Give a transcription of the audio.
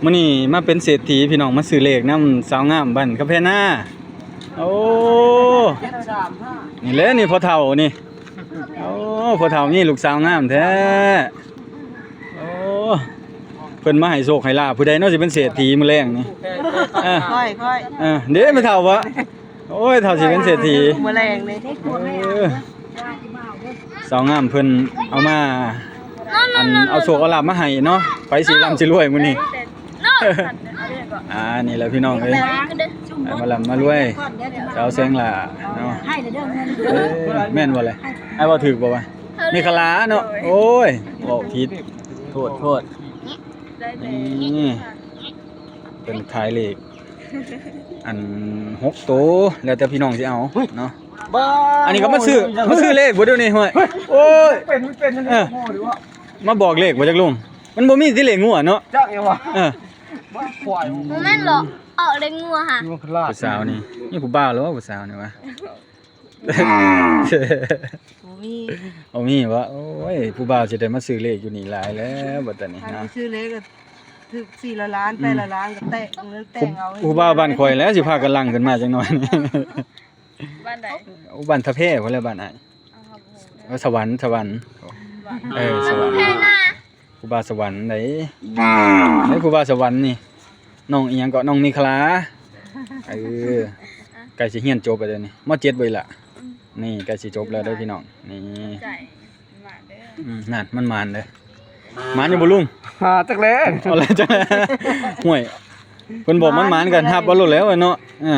ມື້ນີ້ມາເປັນເສດຖີພີ່ນ້ອງ ມາຊື້ເລກນຳສາວງາມບ້ານຄຳແພນາ. ໂອ້ ນີ້ແຫຼະ ນີ້ພໍ່ເຖົ້ານີ້. ໂອ້ ພໍ່ເຖົ້ານີ້ລູກສາວງາມແທ້. ໂອ້ ເພິ່ນມາໃຫ້ໂຊກໃຫ້ລາບ. ຜູ້ໃດເນາະຊິເປັນເສດຖີມື້ແລງນີ້? ເອີ ຂ້ອຍ ຂ້ອຍ ເອີ ເດ້ ແມ່ເຖົ້າວະ? ໂອ້ຍ ເຖົ້າຊິເປັນເສດຖີມື້ແລງນີ້. ເອີ ສາວງາມເພິ່ນເອົາມາ ອັນ ເອົາໂຊກເອົາລາບມາໃຫ້ເນາະ. ໃຜຊິລ່ຳຊິລວຍມື້ນີ້? ອ່າ ນີ້ແຫຼະພີ່ນ້ອງເອີຍ ໃຫ້ມາລ່ຳມາລວຍ ສາວແສງຫຼ້າເນາະ. ເອີ ແມ່ນບໍ່ແຫຼະ? ອ້າຍເວົ້າຖືກບໍ່ວະ? ເມຄະລາເນາະ. ໂອ້ຍ ເວົ້າຜິດ ໂທດ ໂທດ. ນີ້ ເພິ່ນຂາຍເລກ ອັນ ຫົກໂຕ ແລ້ວແຕ່ພີ່ນ້ອງຊິເອົາເນາະ. ອັນນີ້ກໍມາຊື້ ມາຊື້ເລກບໍ່ດຽວນີ້? ຫ້ວຍ ໂອ້ຍ ເປັນ ເປັນ ເອີ ມາບອກເລກບໍ່ຈັກລຸງ? ມັນບໍ່ມີຕິເລກງົວເນາະ. ຈັກຫຍັງວະ? ເອີ ບໍ່ແມ່ນເນາະ ອອກເລກງົວຫະ. ຜູ້ສາວນີ້ ມີຜູ້ບ່າວແລ້ວບໍ່ ຜູ້ສາວນີ້ວະ? ບໍ່ມີ ບໍ່ມີວະ. ໂອ້ຍ ຜູ້ບ່າວຊິໄດ້ມາຊື້ເລກຢູ່ນີ້ຫຼາຍແລ້ວບັດນີ້ນະ. ຊື້ເລກກໍຖືກສີ່ຮ້ອຍລ້ານ ແປດຮ້ອຍລ້ານ ກໍແຕກ ແຕ່ງເອົາ. ຜູ້ບ່າວບ້ານຂ້ອຍແຫຼະ ຊິພາກັນຫຼັ່ງຂຶ້ນມາຈັກໜ້ອຍ. ບ້ານໃດ? ໂອ້ ບ້ານທ່າແພພຸ້ນແຫຼະ ບ້ານອ້າຍ. ເອີ ສະຫວັນ ສະຫວັນ ເອີ ສະຫວັນ ຜູ້ບ່າວສະຫວັນໃດ. ເອີ ຜູ້ບ່າວສະຫວັນນີ້ ນ້ອງອີ່ຫຍັງເກາະ ນ້ອງເມຄະລາ. ເອີ ໃກ້ຊິຮຽນຈົບແລ້ວເດ້ນີ້ ມໍເຈັດບໍ່ອີ່ຫຼ້າ? ນີ້ໃກ້ຊິຈົບແລ້ວເດີພີ່ນ້ອງ. ນີ້ ອືມ ນັ້ນ ມັນໝານເດີ. ໝານຢູ່ບໍ່ລຸງ? ຫາ ຈັກແລ້ວ ເອົາແລ້ວ ຈັກແລ້ວ. ຫ້ວຍ ເພິ່ນບອກມັນໝານກໍຮັບເອົາໂລດແລ້ວເນາະ. ເອີ